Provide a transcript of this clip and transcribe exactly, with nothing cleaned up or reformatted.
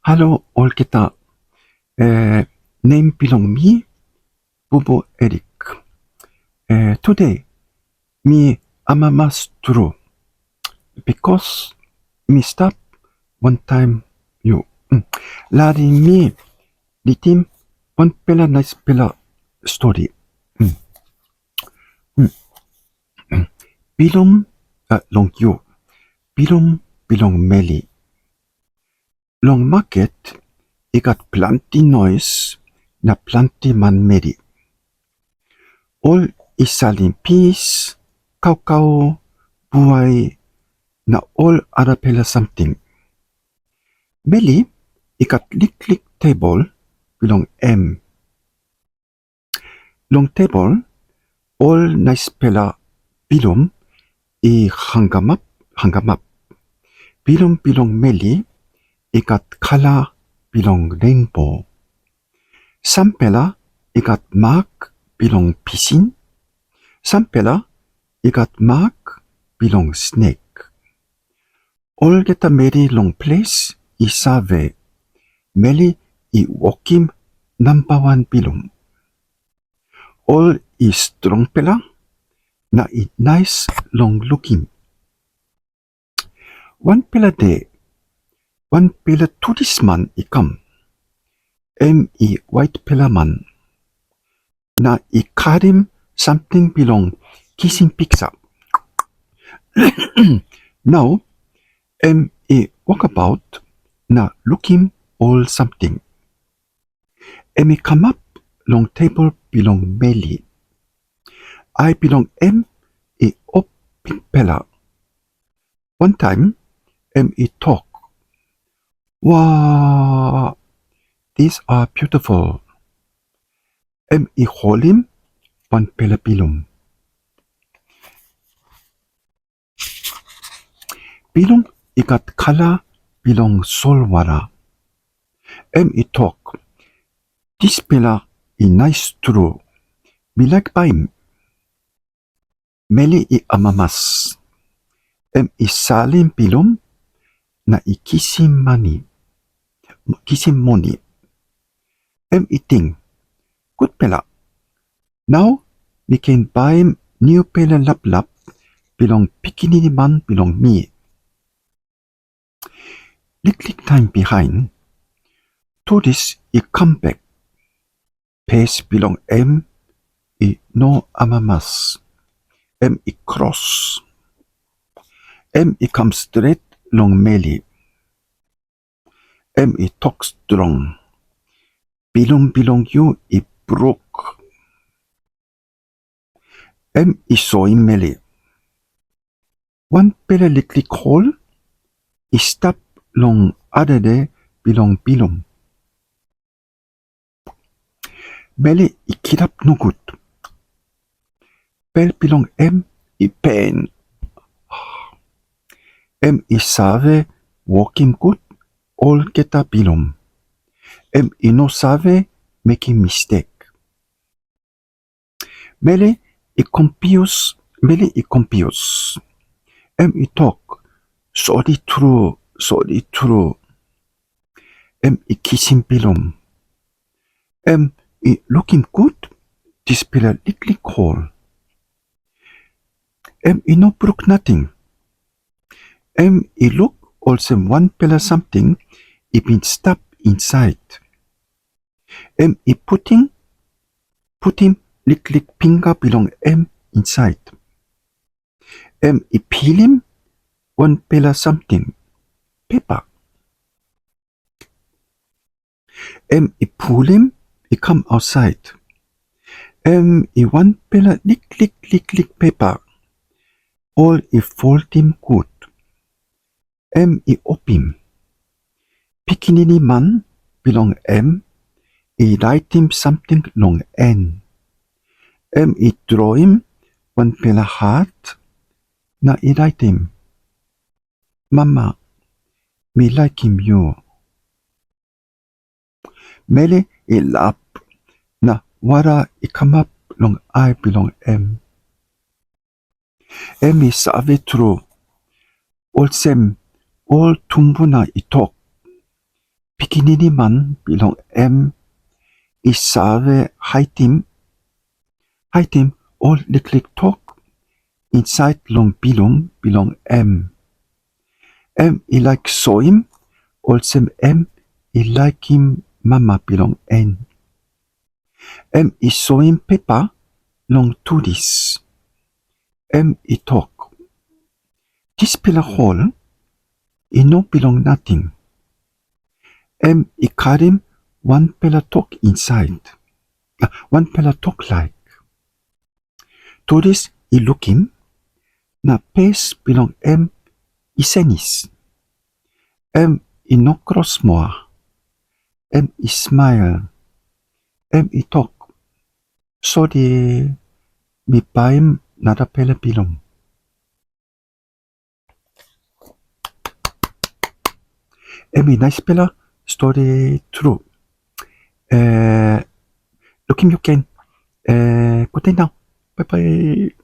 Halo olgeta, eh, nem bilong mi Bubu Erik. Eh, tude mi amamas tru, bikos mi stap wantaim yu. Mm. Larim mi ritim wanpela naispela stori. Mm. Mm. Bilum, eh, long yu. Bilum bilong meli. Long maket i gat planti nois na planti manmeri. Ol i salim pis, kaukau, buai, na ol arapela samting. Meli i gat liklik tebol bilong em. Long tebol, ol naispela bilum i hangamap, hangamap. Bilum bilong meli i gat kala bilong reinbo. Sampela i gat mak bilong pisin, sampela i gat mak bilong snek. Olgeta meri long ples i save, meli i wokim namba wan bilum. Ol i strongpela na i nais long lukim. Wanpela de, wanpela turisman i kam. Em i waitpela man, na i karim samting bilong kisim piksa. Nau em i wokabaut na lukim ol samting. Em i kamap long tebol bilong meli. Ai bilong em i op bikpela. Wantaim em i tok, "Wow, these are beautiful." Em i holim wanpela bilum. Bilum i gat kala bilong solwara. Em i tok, "Dispela i nais tru. Mi laik baim." Meli i amamas. Em i salim bilum na i kisim mani, kisim moni. Em i ting, "Gutpela, nau mi ken baim nupela laplap bilong pikinini man bilong mi." Liklik taim bihain, turis i kam bek. Pes bilong em i no amamas. Em i kros. Em i kam stret long meli. Em i tok strong, "Bilum bilong yu i bruk." Em i soim meli. Wanpela liklik hol i stap long arere bilong bilum. Meli i kirap nogut. Bel bilong em i pen. Em i save wokim gut olgeta bilum. Em i no save mekim mistek. Meli i kompius, meli i kompius. Em i tok, "Sori tru, sori tru." Em i kisim bilum. Em i lukim gut dispela liklik hol. Em i no bruk nating. Em i luk olsem wanpela samting i bin stap insait. Em i putim, putim liklik pinga bilong em insait. Em i pilim wanpela samting, pepa. Em i pulim i kam ausait. Em i wanpela liklik liklik pepa. Ol i foldim gut. Em i opim. Pikinini man bilong em i raitim samting long en. Em i droim wanpela hat na i raitim, "Mama, mi laikim yu." Meli i lap, na wara i kamap long ai bilong em. Em i save tru, olsem ol tumbuna i tok, pikinini man bilong em i save haitim, haitim ol liklik tok insait long bilum bilong em. Em i laik soim olsem em i laikim mama bilong en. Em i soim pepa long tulis. Em i tok, "Dispela hol i no bilong nating." Em i karim wanpela tok insait, ah, wanpela tok laik. Tulis i lukim, na pes bilong em i senis. Em i no kros moa. Em i smail. Em i tok, "Sori, mi baim narapela bilong." Em i naispela stori tru. Eh, lukim yu ken. Eh, gutde nau. Bye bye.